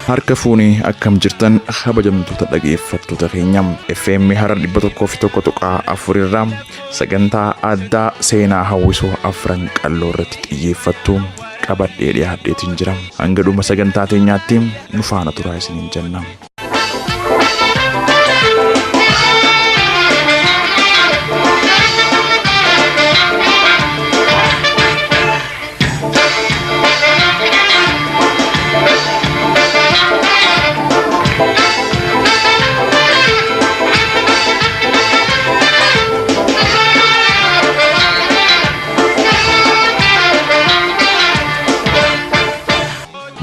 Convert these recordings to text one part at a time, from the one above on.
Harka fuunee akkam jirtan kabajamtoota dhageeffattoota keenya FM Harar 101.4 irraa sagantaa addaa seenaa hawwisoo afran qalloo irratti xiyyeeffattu qabadhee dhiyaadheetiin jira. Hanga dhuma sagantaa teenyaatti nu faana turaa isiniin jenna.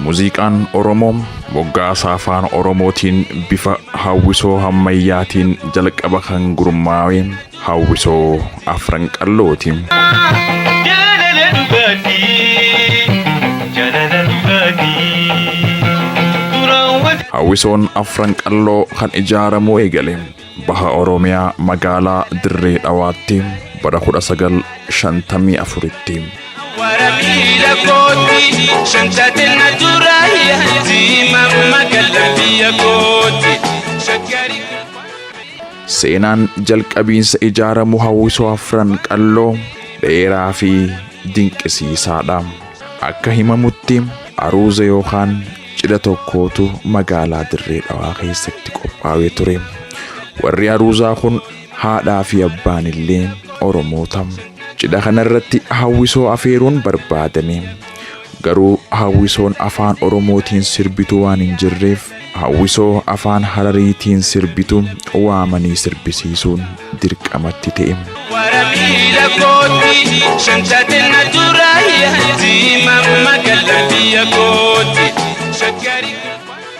Muuziqaan Oromoo moggaasa afaan Oromootiin bifa hawwisoo hammayyaatiin jalqaba kan gurmaa'e hawwisoo afran qallooti. Jaalala dhugaatii, jaalala dhugaatii. Duraan wal Hawwisoon afran qalloo kan ijaaramuu eegale baha Oromiyaa magaalaa Dirree Dhawaatti bara 1954tti. Wara miila kooti, shantateen na duraaya, diimaa magaalaa biyya kooti. Shaggarii. Seenaan jalqabiinsa ijaaramuu hawwisoo afran qalloo dheeraa fi dinqisiisaadha. Akka himamutti aruuza yookaan cidha tokkootu magaalaa Dirree Dhawaa keessatti qophaa'ee ture. Warri aruuzaa kun haadhaa fi abbaan illee Oromoota. Cidha kanarratti hawwisoo afeeruun barbaadame. Garuu hawwisoon afaan Oromootiin sirbitu waan hin jirreef hawwisoo afaan Harariitiin sirbitu waamanii sirbisiisuun dirqamatti ta'e. Wara miila kooti, shantateen na duraaya, diimaa magaalaa biyya kooti. Shaggarii.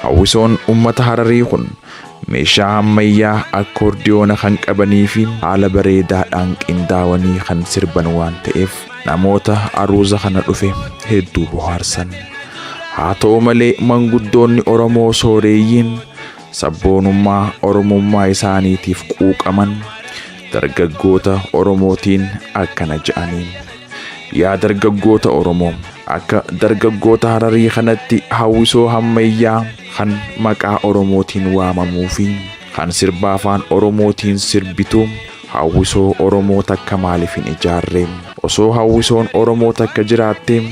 Hawwisoon uummata Hararii kun meeshaa ammayyaa akkoordiyoona kan qabanii fi haala bareedaadhaan qindaawanii kan sirban waan ta'eef namoota aruuza kana dhufe hedduu bohaarsan. Haa ta'u malee manguddoonni Oromoo sooreeyyiin sabboonummaa Oromummaa isaaniitiif quuqaman dargaggoota Oromootiin akkana je'aniin. Yaa dargaggoota Oromoo, akka dargaggoota Hararii kanatti hawwisoo hammayyaa kan maqaa Oromootiin waamamuu fi kan sirba afaan Oromootiin sirbitu hawwisoo Oromoo takka maaliif hin ijaarre? Osoo hawwisoon Oromoo takka jiraatte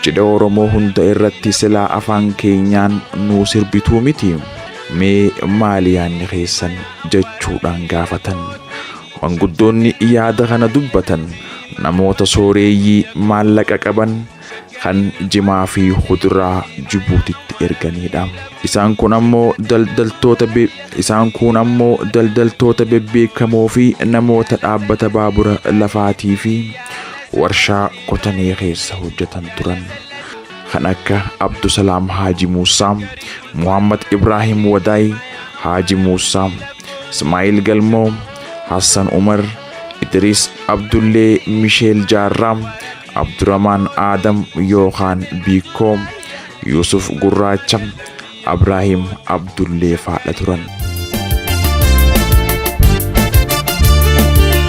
cidha Oromoo hunda irratti silaa afaan keenyaan nuu sirbituu miti? Mee maali yaadni keessan jechuudhaan gaafatan. Manguddoonni yaada kana dubbatan namoota sooreeyyii maallaqa qaban kan jimaa fi kuduraa Jibuutitti erganidha. Isaan kun ammoo daldaltoota isaan kun ammoo daldaltoota bebbeekamoo fi namoota dhaabbata baabura lafaatii fi warshaa kotanee keessa hojjetan turan. Kan akka Abdusalaam Haaji Muusaa, Muhammad Ibrahim Wadaay, Haaji Muusaa, Ismaa'il Galmoo, Hassan Umar, Idris Abdullee Misheel Jaarraa, Abdurrahmaan Aadam yookaan Biikoo, Yusuf Gurraacha, Abrahiim Abdullee faadha turan.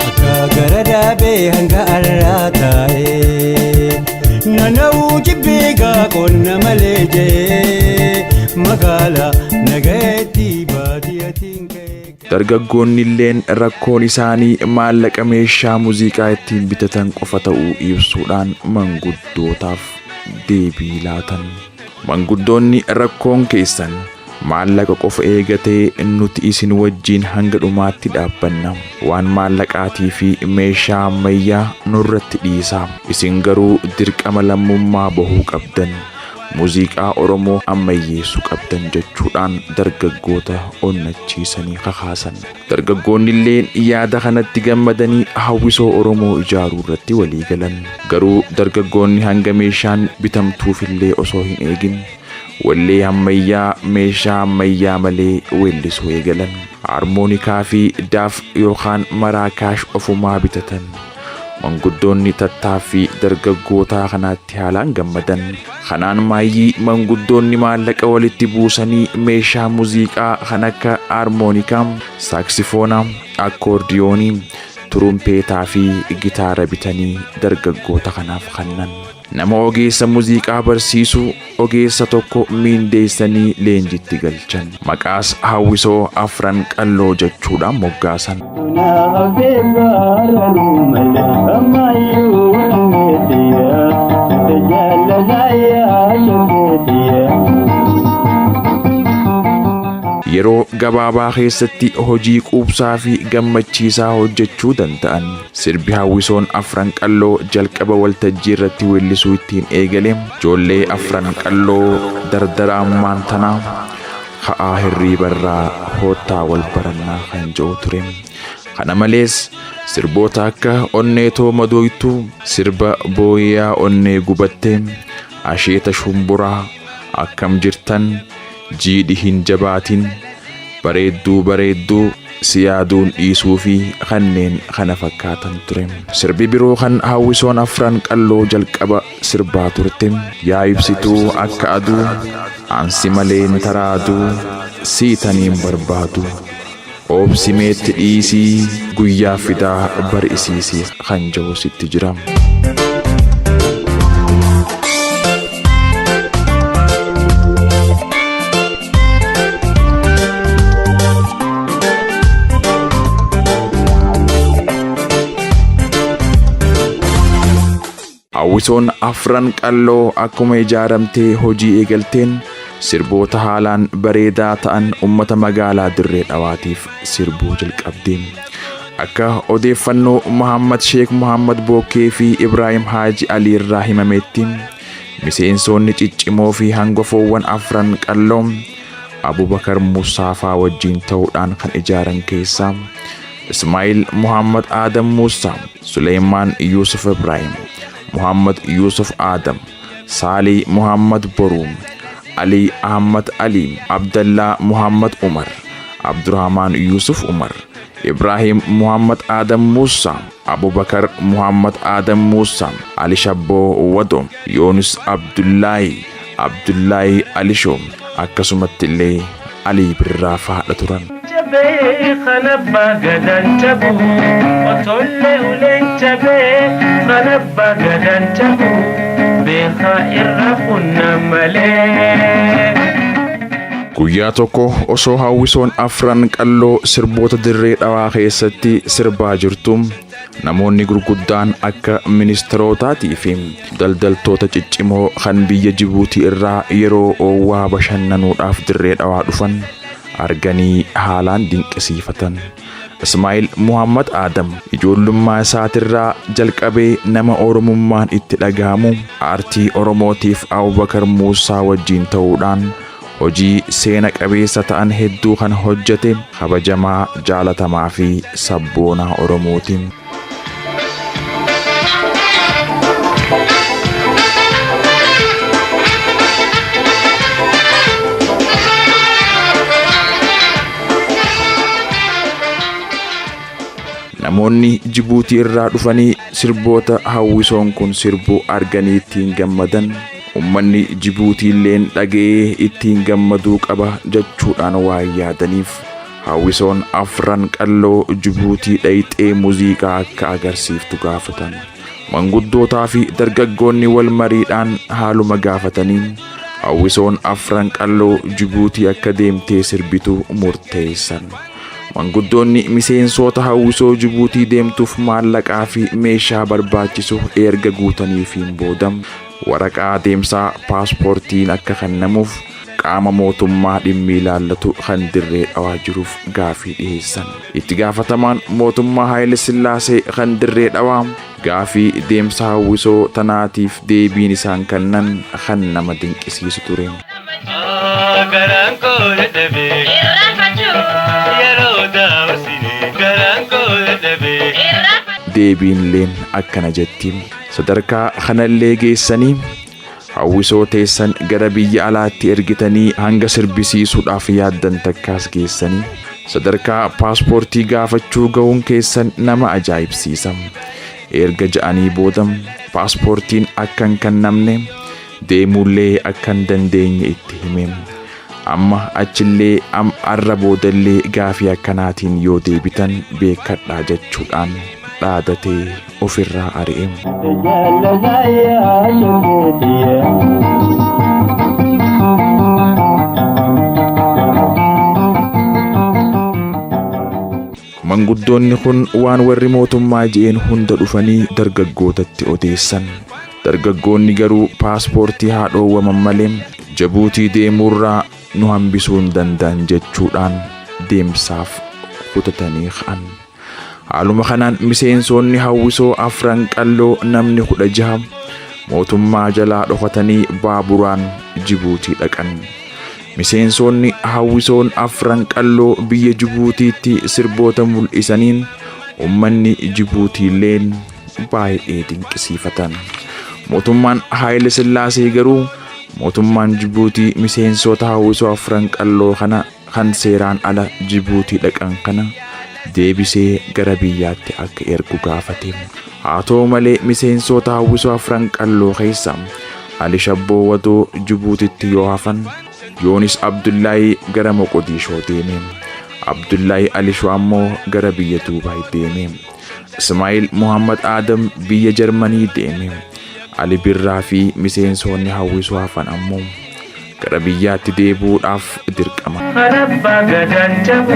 Akka gara daabee hanga arraa taa'ee nana'uu jibbiigaa qonna malee jee magaalaa nagayeetti baadiyyatiin ka'ee. Dargaggoonni illeen rakkoon isaanii maallaqa meeshaa muuziqaa ittiin bitatan qofa ta'uu ibsuudhaan manguddootaaf deebii laatan. Manguddoonni rakkoon keessan maallaqa qofa eegatee nuti isin wajjiin hanga dhumaatti dhaabbanna. Waan maallaqaatii fi meeshaa ammayyaa nurratti dhiisaa. Isin garuu dirqama lammummaa bahuu qabdan. Muuziqaa Oromoo ammayyeessuu qabdan jechuudhaan dargaggoota onnachiisanii kakaasan. Dargaggoonni illee yaada kanatti gammadanii hawwisoo Oromoo ijaaruu irratti walii galan. Garuu dargaggoonni hanga meeshaan bitamtuufillee osoo hin eegin wallee ammayyaa meeshaa ammayyaa malee weellisuu eegalan. Harmoonikaa fi daaf yookaan maraakaash ofumaa bitatan. Manguddoonni tattaaffii dargaggootaa kanaatti haalaan gammadan. Kanaan maayyii manguddoonni maallaqa walitti buusanii meeshaa muuziqaa kan akka harmoonikaa, saaksifoonaa, akkoordiyoonii, turumpeetaa fi gitaara bitanii dargaggoota kanaaf kennan. Nama ogeessa muuziqaa barsiisu ogeessa tokko miindeessanii leenjitti galchan. Maqaas Hawwisoo Afran Qalloo jechuudhaan moggaasan. Yeroo gabaabaa keessatti hojii quubsaa fi gammachiisaa hojjechuu danda'an. Sirbi Hawwisoon Afran Qalloo jalqaba waltajjii irratti weellisuu ittiin eegale ijoollee Afran Qalloo dardara ammaan tanaa ka'aa hirriibarraa koottaa wal barannaa kan jedhu ture. Kana malees sirboota akka Onnee too madooytuu, sirba booyiyaa onnee gubatte, asheeta shumburaa, akkam jirtan, jiidhi hin jabaatin, bareedduu bareedduu, si yaaduun dhiisuu fi kanneen kana fakkaatan ture. Sirbi biroo kan Hawwisoon Afran Qalloo jalqaba sirbaa turte yaa ibsituu akka aduu, ansi maleen taraaduu, siitaniin barbaadu. Obsi meetti dhiisii guyyaa fidaa bari'isiisii kan jedhu sitti jira. Hawwisoon Afran Qalloo akkuma ijaaramtee hojii eegalteen sirboota haalaan bareedaa ta'an uummata magaalaa Dirree Dhawaatiif sirbuu jalqabde. Akka odeeffannoo Muhammad Sheek Muhammad Bookkee fi Ibraahim Haaji Alii irraa himametti miseensonni ciccimoo fi hangafoowwan Afran Qalloo Abubakar Musaafaa wajjin ta'uudhaan kan ijaaran keessaa Ismaa'il Muhammad Adam Musaa, Suleymaan Yusuf Ibrahim, Muhammad Yusuf Adam, Saalii Muhammad Boruu, Ali Ahmad Ali, Abdallaa Muhammad Umar, Abdurrahman Yusuf Umar, Ibrahim Muhammad Adam Musa, Abubakar Muhammad Adam Musa, Ali Shabboo Wado, Yunus Abdullaahi, Abdullaahi Alisho, akkasumatti illee Alii Birraa fa'aadha turan. Cabee kanabba gadan cabu otollee uleen cabee kanabba gadan cabu beekaa irra kunna malee. Guyyaa tokko osoo Hawwisoon Afran Qalloo sirboota Dirree Dhawaa keessatti sirbaa jirtu namoonni gurguddaan akka ministeerotaatii fi daldaltoota ciccimoo kan biyya Jibuutii irraa yeroo oowwaa bashannanuudhaaf Dirree Dhawaa dhufan arganii haalaan dinqisiifatan. Ismaa'il Muhammad Adam ijoollummaa isaatirraa jalqabee nama Oromummaan itti dhagahamu aartii Oromootiif Abubakar Muusaa wajjin ta'uudhaan hojii seena qabeessa ta'an hedduu kan hojjete kabajamaa jaalatamaa fi sabboonaa Oromootiin. Namoonni Jibuutii irraa dhufanii sirboota hawwisoon kun sirbuu arganii ittiin gammadan ummanni Jibuutii illeen dhaga'ee ittiin gammaduu qaba jechuudhaan waan yaadaniif hawwisoon Afran Qalloo Jibuutii dhayxee muuziqaa akka agarsiiftu gaafatan. Manguddootaa fi dargaggoonni wal mariidhaan haaluma gaafataniin hawwisoon Afran Qalloo Jibuutii akka deemtee sirbitu murteessan. Manguddoonni miseensota hawwisoo Jibuutii deemtuuf maallaqaa fi meeshaa barbaachisu erga guutaniifiin booda waraqaa deemsaa paaspoortiin akka kennamuuf qaama mootummaa dhimmi ilaallatu kan Dirree Dhawaa jiruuf gaafii dhiyeessan. Itti gaafatamaan mootummaa Haayile Sillaasee kan Dirree Dhawaa gaafii deemsa hawwisoo tanaatiif deebiin isaan kennan kan nama dinqisiisu ture. Garaan koo dadhabee yeroo daawwasine garaan koo dadhabee. Deebiin leen akkana jetti. Sadarkaa kanallee geessanii hawwisoo teessan gara biyya alaatti ergitanii hanga sirbisiisuudhaaf yaaddan takkaas geessanii sadarkaa paaspoortii gaafachuu ga'uun keessan nama ajaa'ibsiisa. Erga ja'anii booda paaspoortiin akka hin kennamne deemuullee akka hin dandeenye itti hime. Amma achillee arra boodallee gaafii akkanaatiin yoo deebitan beekadhaa jechuudhaan dhaadatee ofirraa ari'e. Manguddoonni kun waan warri mootummaa je'een hunda dhufanii dargaggootatti odeessan. Dargaggoonni garuu paaspoortii haa dhoowwaman malee Jabuutii deemuurraa nu hambisuu hin danda'an jechuudhaan deemsaaf kutatanii ka'an. Haaluma kanaan miseensonni hawwisoo Afran Qalloo namni 16 mootummaa jalaa dhokatanii baaburaan Jibuutii dhaqan. Miseensonni hawwisoon Afran Qalloo biyya Jibuutiitti sirboota mul'isaniin ummanni Jibuutiilleen baay'ee dinqisiifatan. Mootummaan Haayile Sillaasee garuu mootummaan Jibuutii miseensota hawwisoo Afran Qalloo kana kan seeraan ala Jibuutii dhaqan kana deebisee gara biyyaatti akka ergu gaafate. Haa ta'u malee miseensota hawwisoo Afran Qalloo keessa Ali Shabboo Wadoo Jibuutitti yoo hafan, Yoonis Abdullaahii gara Moqodiishoo deeme. Abdullaahii Alishoo ammoo gara biyya Duubaay deeme. Ismaa'il Muhammad Aadam biyya Jarmanii deeme. Ali Birraa fi miseensonni hawwisoo hafan ammoo gara biyyaatti deebi'uudhaaf dirqama. Kanabbaa gadaan cabu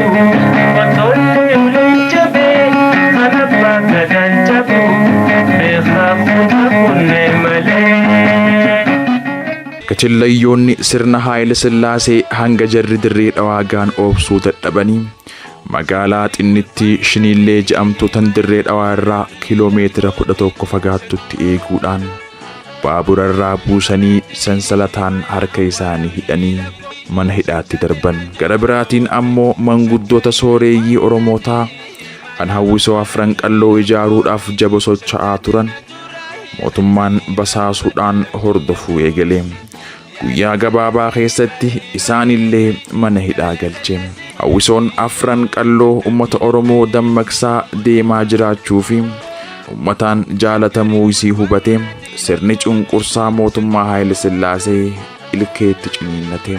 otollee uleen cabee kanabbaa gadaan cabu beekaa kutaa kunneen malee. Kachillayyoonni sirna Haayile Sillaasee hanga jarri Dirree Dhawaa ga'an obsuu dadhabanii magaalaa xinnittii Shiniillee je'amtu tan Dirree Dhawaa irraa kiiloomeetira 11 fagaattutti eeguudhaan baabura irraa buusanii sansalataan harka isaanii hidhanii mana hidhaatti darban. Gara biraatiin ammoo manguddoota sooreeyyii Oromootaa kan hawwisoo Afran Qalloo ijaaruudhaaf jaba socho'aa turan mootummaan basaasuudhaan hordofuu eegale. Guyyaa gabaabaa keessatti isaanillee mana hidhaa galche. Hawwisoon Afran Qalloo uummata Oromoo dammaqsaa deemaa jiraachuu fi uummataan jaalatamuu isii hubate sirni cunqursaa mootummaa Haayile Sillaasee ilkeetti ciniinnate.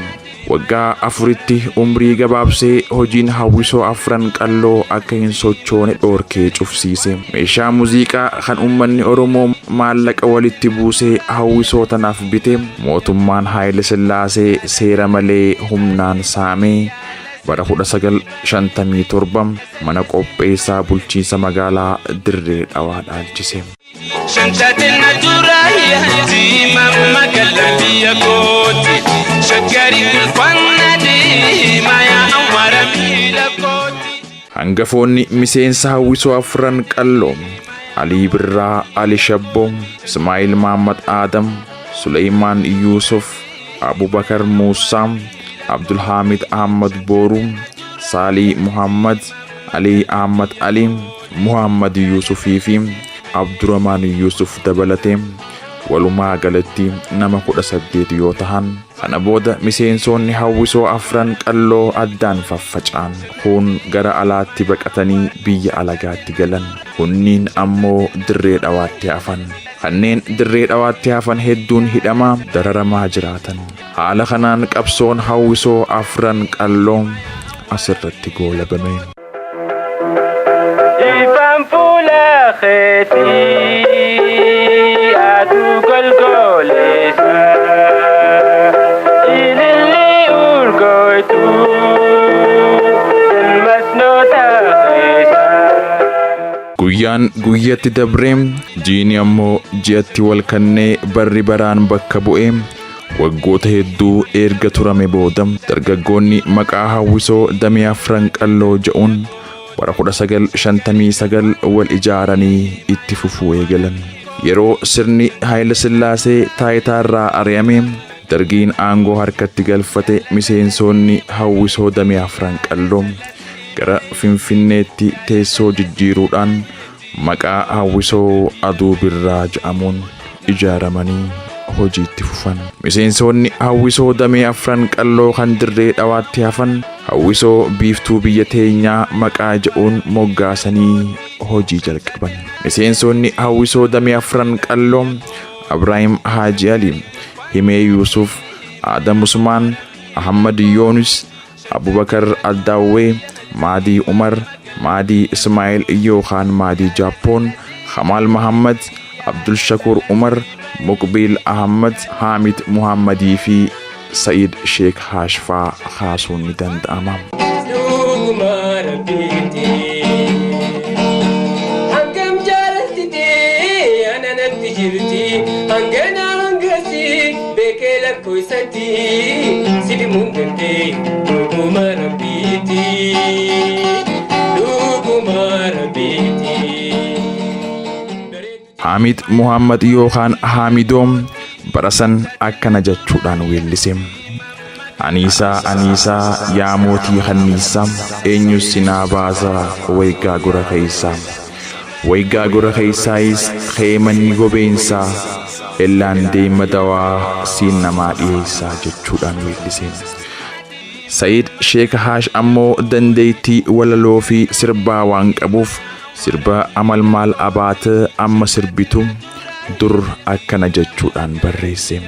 Waggaa 4tti umrii gabaabsee hojiin hawwisoo Afran Qalloo akka hin sochoone dhoorkee cufsiise. Meeshaa muuziqaa kan uummanni Oromoo maallaqa walitti buusee hawwisoo tanaaf bite mootummaan Haayile Sillaasee seera malee humnaan saamee bara 1957 mana qopheessaa bulchiinsa magaalaa Dirree Dhawaa dhaalchise. Shantateen na dura yaatti mamma galla biyya kooti. Shaggari ulfanna deemaa yaa awwaara miila kooti. Hangafoonni miseensa hawwisoo Afran Qalloo Alii Birraa, Ali Shabboo, Ismaa'il Mahammad Aadam, Suleymaan Yuusuf, Abubakar Muusaa, Abdulhaamid Ahmad Booruu, Saalii Muhammad, Alii Ahmad Ali, Muhammad Yuusufii fi Abdurrahmaan Yuusuf dabalatee walumaa galatti nama 18 yoo tahan, kana booda miseensonni hawwisoo Afran Qalloo addaan faffaca'an. Kun gara alaatti baqatanii biyya alagaatti galan. Kunniin ammoo Dirree Dhawaatti hafan. Kanneen Dirree Dhawaatti hafan hedduun hidhamaa dararamaa jiraatan. Haala kanaan qabsoon hawwisoo Afran Qalloo asirratti goolabame. Ifaan fuula keetii aduu golgoleessa. Ililli urgooytu ilmasnoota keessa. Guyyaan guyyatti dabree jiini ammoo ji'atti wal kannee barri baraan bakka bu'ee waggoota hedduu erga turame booda dargaggoonni maqaa hawwisoo damee Afran Qalloo je'uun bara 1959 wal ijaaranii itti fufuu eegalan. Yeroo sirni Haayile Sillaasee taayitaa irraa ari'ame dargiin aangoo harkatti galfate miseensonni hawwisoo damee Afran Qalloo gara Finfinneetti teessoo jijjiiruudhaan maqaa hawwisoo Aduu Birraa jedhamuun ijaaramanii hojiitti fufan. Miseensonni hawwisoo damee Afran Qalloo kan Dirree Dhawaatti hafan hawwisoo biiftuu biyya teenyaa maqaa jedhuun moggaasanii hojii jalqaban. Miseensonni hawwisoo damee Afran Qalloo Abraahim Haaji Ali, Himee Yuusuf, Adam Usmaan, Ahmad Yoonis, Abubakar Addaawwee, Maadii Umar, Maadii Ismaa'eel yookaan Maadii Jaappoon, Kamaal Mahammad, Abdul Shakuur Umar, Muqbiil Ahmad, Haamid Muhammadii fi Sa'iid Sheek Haashfaa kaasuun ni danda'ama. Dhuguma rabbiiti. Hangam jaalatite ana natti jirti hangana hangasi beekee lakkoofsatti sidimuun dandee dhuguma rabbiiti. Dhuguma rabbiiti. Haamid Muhammad yookaan Haamidoom bara san akkana jechuudhaan weellise. Aniisaa aniisaa yaa mootii kanniisaa eenyus sinaa baasaa waygaa gora keeysaa. Waygaa gora keeysaayis keemanii gobeensaa ellaan deema dawaa siin namaa dhiyeessaa jechuudhaan weellise. Sa'iid Sheek Haash ammoo dandeettii walaloo fi sirbaa waan qabuuf sirba Amalmaal Abaate amma sirbitu dur akkana jechuudhaan barreesse.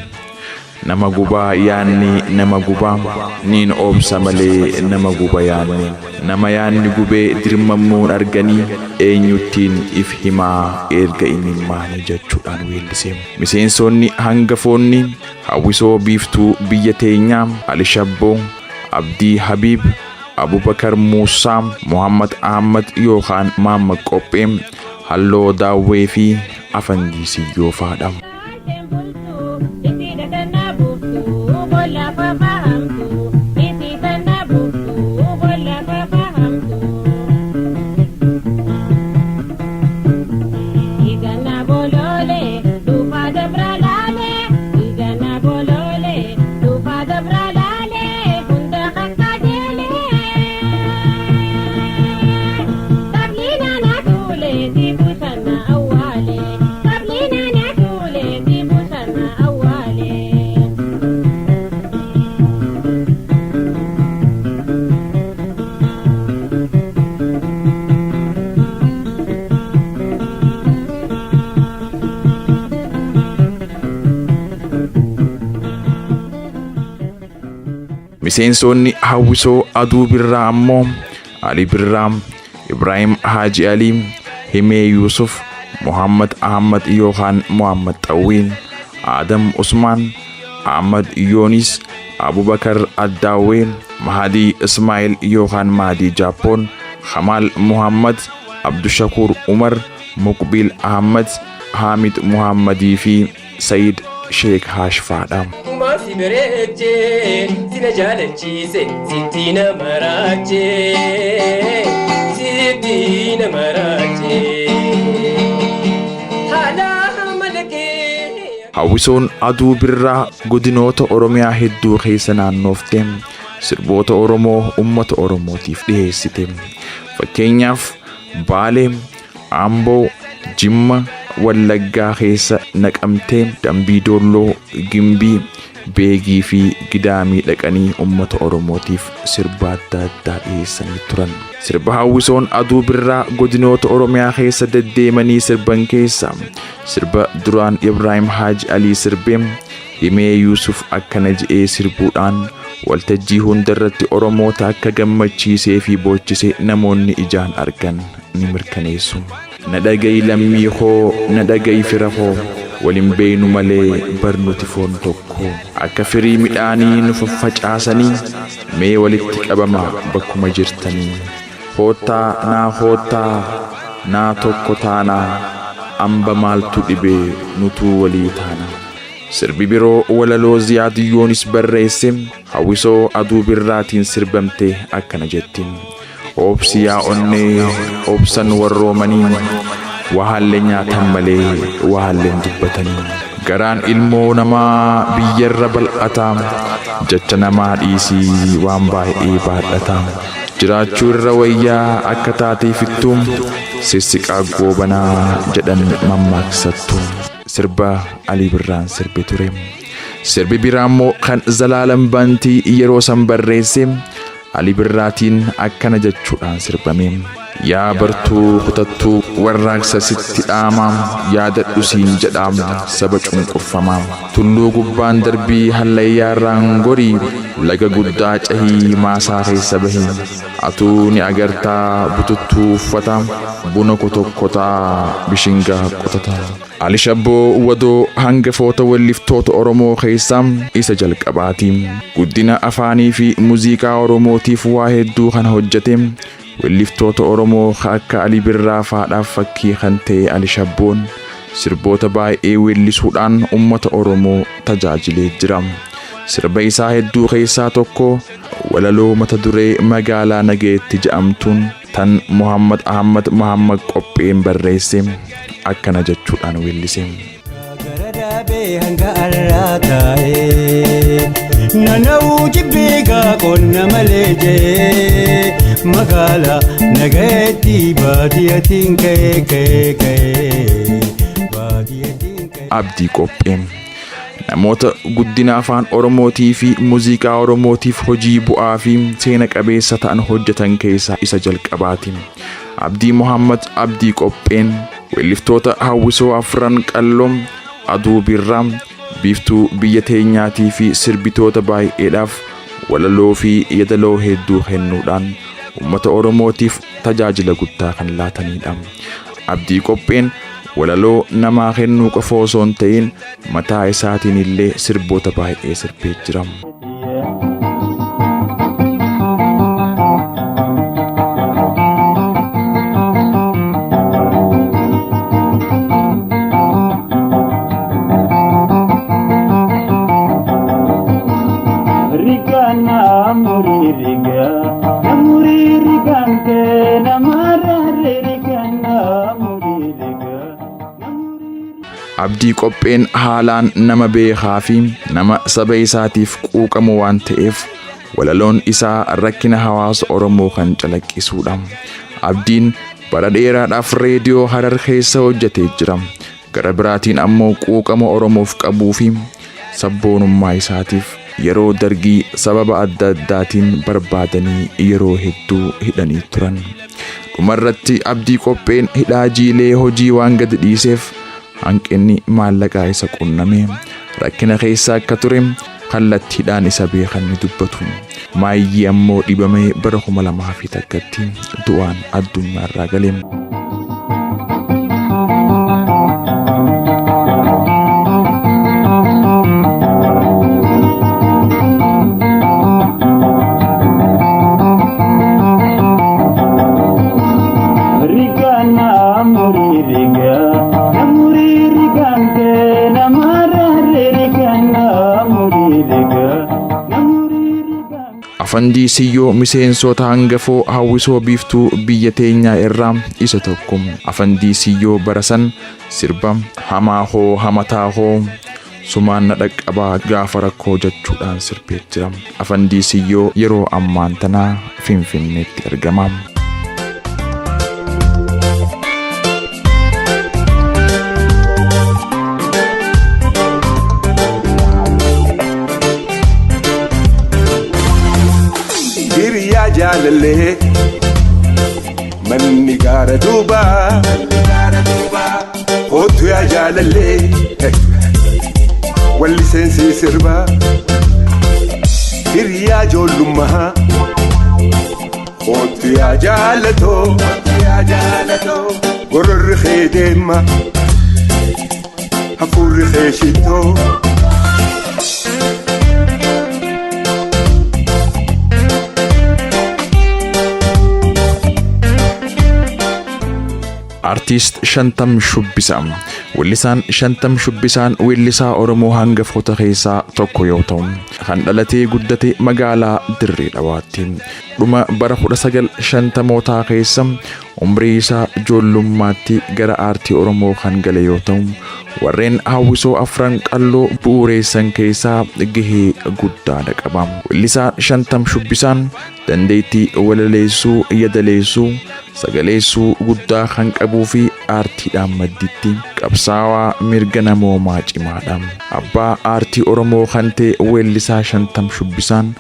Nama gubaa yaanni nama gubaa niin obsa malee nama guba yaanni nama yaanni gubee dirmammuun arganii eenyuttiin if himaa erga imimmaanii jechuudhaan weellise. Miseensonni hangafoonni hawwisoo biiftuu biyya teenyaa Ali Shabboo, Abdii Habiib, Abubakar Muusaa, Muhammad Ahmad yookaan Maamma Qophee, Halloo Daawwee fi Afandii Siyyoo faadha. Miseensonni hawwisoo aduu birraa ammoo Ali Birraa, Ibraahim Haaji Alii, Himee Yuusuf, Muhammad Ahmad yookaan Muhammad Xawwiin, Adam Usmaan, Ahmad Yoonis, Abubakar Addaawwee, Mahadii Ismaa'il yookaan Mahadii Jaappoon, Kamal Muhammad, Abdushakuur Umar, Muqbil Ahmad, Haamid Muhammadii fi Sa'iid Sheek Haashfaadha. Akkuma si bareechee si na jaalachiise sitti na maraachee sitti na maraachee. Haala malakee. Hawwisoon aduu birraa godinoota Oromiyaa hedduu keessa naannoofte sirboota Oromoo uummata Oromootiif dhiyeessite. Fakkeenyaaf Baalee, Amboo, Jimma, Wallaggaa keessa naqamtee Dambii Doolloo, Gimbii, Beegii fi Gidaamii dhaqanii uummata Oromootiif sirba adda addaa dhiyeessanii turan. Sirba hawwisoon aduu birraa godinoota Oromiyaa keessa deddeemanii sirban keessa sirba duraan Ibraahim Haaji Alii sirbee Himee Yuusuf akkana je'ee sirbuudhaan waltajjii hundarratti Oromoota akka gammachiisee fi boochise namoonni ijaan argan ni mirkaneessu. Na dhaga'i lammii koo, na dhaga'i fira koo, walin beeynu malee bar nuti foon tokko. Akka firii midhaanii nu faffacaasanii, mee walitti qabama bakkuma jirtanii. Koottaa naa koottaa, naa tokko taanaa, amba maaltu dhibee nutuu walii taana. Sirbi biroo walaloo Ziyaad Yoonis barreesse hawwisoo aduu birraatiin sirbamte akkana jetti. Obsi yaa onnee obsan warroomanii wahaalle nyaatan malee wahaalleen dubbatanii. Garaan ilmoo namaa biyyarra bal'ata jecha namaa dhiisii waan baay'ee baadhata. Jiraachuu irra wayyaa akka taateefittuu sissiqaa goobanaa jedhan mammaaksattu. Sirba Alii Birraan sirbe ture. Sirbi biraa immoo kan Zalaalam Bantii yeroo san barreesse Alii Birraatiin akkana jechuudhaan sirbame. Yaa bartuu kutattuu warraaqsa sitti dhaamaa, yaadadhu siin jedhaam saba cunqurfamaa. Tulluu gubbaan darbii hallayyaarraan gorii, laga guddaa cahii maasaa keessa bahi. Atuu ni agartaa bututtuu uffata, buna kotokkotaa bishingaa qotata. Ali Shabboo Wadoo hangafoota welliftoota Oromoo keessaa isa jalqabaati. Guddina afaanii fi muuziqaa Oromootiif waa hedduu kan hojjete, welliftoota Oromoo akka Ali Birraa faadhaaf fakkii kan ta'e Ali Shabboon sirboota baay'ee weellisuudhaan uummata Oromoo tajaajilee jira. Sirba isaa hedduu keessaa tokko walaloo mata duree Magaalaa Nageetti jedhamtuun tan Muhammad Ahmad Muhammad Qopheen barreesse akkana jechuudhaan weellise. Gara daabee hanga arraa taa'ee nana'uu jibbiigaa qonna malee jee magaalaa nagayeetti baadiyyatiin ka'ee ka'ee ka'ee baadiyyatiin ka'ee. Abdii Qopheen namoota guddina afaan Oromootii fi muuziqaa Oromootiif hojii bu'aa fi seena qabeessa ta'an hojjetan keessaa isa jalqabaati. Abdii Muhammad Abdii Qopheen weelliftoota hawwisoo afran qalloo, aduu birraa, biiftuu biyya teenyaatii fi sirbitoota baay'eedhaaf walaloo fi yadaloo hedduu kennuudhaan uummata Oromootiif tajaajila guddaa kan laatanidha. Abdii Qopheen walaloo namaa kennuu qofa osoo hin ta'in mataa isaatiin illee sirboota baay'ee sirbee jira. Riga namuri riga, namuri rigante, namarare riga namuri riga. Abdii Qopheen haalaan nama beekaa fi nama saba isaatiif quuqamu waan ta'eef walaloon isaa rakkina hawaasa Oromoo kan calaqqisuudha. Abdiin bara dheeraadhaaf reediyoo Harar keessa hojjetee jira. Gara biraatiin ammoo quuqama Oromoof qabuu fi sabboonummaa isaatiif yeroo dargii sababa adda addaatiin barbaadanii yeroo hedduu hidhanii turan. Dhumarratti Abdii Qopheen hidhaa jiilee hojii waan gadi dhiiseef hanqinni maallaqaa isa qunname rakkina keessa akka ture kallattiidhaan isa beekan ni dubbatu. Maayyii ammoo dhibamee bara 2001tti du'aan addunyaarraa gale. Riga namuri riga, namuri rigante, namarare riga namuri riga, namuri rigante. Afandii Siyyoo miseensota hangafoo hawwisoo biiftuu biyya teenyaa irraa isa tokko. Afandii Siyyoo bara san sirba hamaa hoo hamataa hoo sumaan na dhaqqabaa gaafa rakkoo jechuudhaan sirbee jira. Afandii Siyyoo yeroo ammaan tanaa Finfinneetti argama. Hiriyaa jaalallee manni gaara duubaa, kootu yaa jaalallee walli seensii sirbaa. Hiriyaa ijoollummaa kootu yaa jaalatoo, gororri kee deema hafuurri kee shittoo. Artiist Shantam Shubbisaa. Weellisaan Shantam Shubbisaan weellisaa Oromoo hangafoota keessaa tokko yoo ta'u, kan dhalatee guddate magaalaa Dirree Dhawaatti. Dhuma bara 1950mootaa keessa umrii isaa ijoollummaatti gara aartii Oromoo kan gale yoo ta'u, warreen hawwisoo afran qalloo bu'uureessan keessaa gahee guddaa qaba. Weellisaa Shantam Shubbisaan dandeettii walaleessuu, yadaleessuu, sagaleessuu guddaa kan qabuu fi aartiidhaan madditti Qabsaawaa mirga namoomaa cimaadha. Abbaa aartii Oromoo kan ta'e weellisaa Shantam Shubbisaan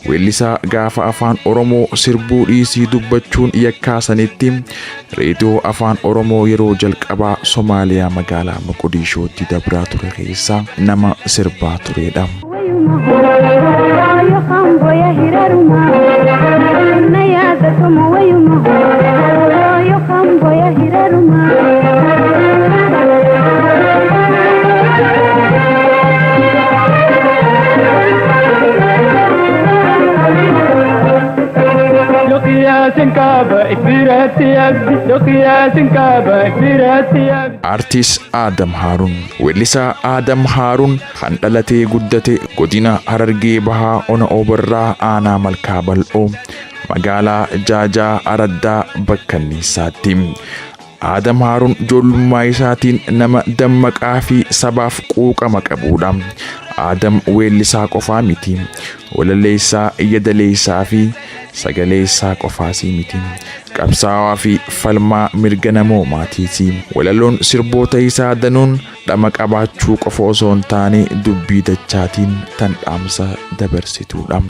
weellisaa gaafa afaan Oromoo sirbuu dhiisii dubbachuun yakkaasanitti reediyoo afaan Oromoo yeroo jalqabaa Somaaliyaa magaalaa Moqodishootti dabraa ture keessaa nama sirbaa turedha. Aartist Aadam Haaruun. Weellisaa Aadam Haaruun kan dhalatee guddate godina Harargee Bahaa Ona Obarraa Aanaa Malkaa Bal'oo magaalaa Jaajaa Araddaa Bakkanniisaatti. Aadam Haaruun ijoollummaa isaatiin nama dammaqaa fi sabaaf quuqama qabudha. Aadam weellisaa qofaa miti. Walaleessaa, yadaleessaa fi sagaleessaa qofaasii miti. Qabsaawaa fi falmaa mirga namoomaatiiti. Walaloon sirboota isaa danuun dhama qabaachuu qofa osoo hin taane dubbii dachaatiin tan dhaamsa dabarsituudha.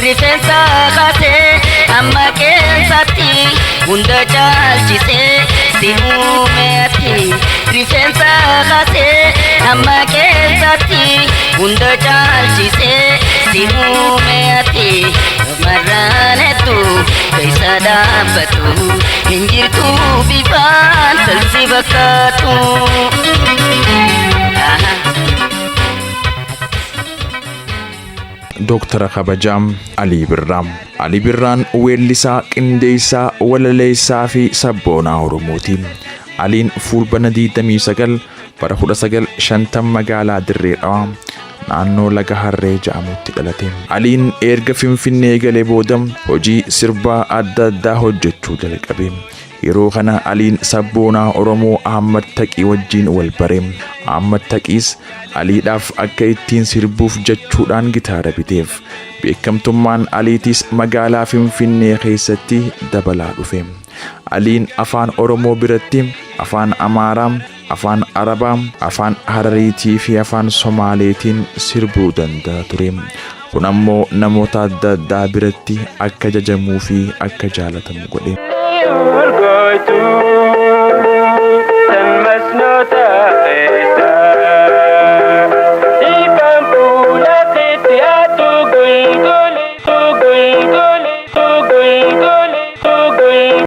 Rifeensa kaasee amma qeensatti hunda caalchisee si uumeeti. Rifeensa kaasee amma qeensatti hunda caalchisee si uumeeti. Marraan hedduu keessa dhaabbatu hin jirtu bifaan salsi fakkaatu. Dooktara kabajaa Alii Birraa. Alii Birraan weellisaa, qindeessaa, walaleessaa fi sabboonaa Oromooti. Aliin Fulbaana 29 bara 1950 magaalaa Dirree Dhawaa naannoo laga Harree jedhamutti dhalate. Aliin erga Finfinnee galee booda hojii sirbaa adda addaa hojjechuu jalqabe. Yeroo kana Aliin sabboonaa Oromoo Ahmad Taqii wajjin wal bare. Ahmad Taqiis Aliidhaaf akka ittiin sirbuuf jechuudhaan gitaara biteef. Beekamtummaan Aliitis magaalaa Finfinnee keessatti dabalaa dhufe. Aliin afaan Oromoo biratti afaan Amaaraa, afaan Arabaa, afaan Harariitii fi afaan Somaaleetiin sirbuu danda'a ture. Kun ammoo namoota adda addaa biratti akka jajamuu fi akka jaalatamu godhe. Urgooytu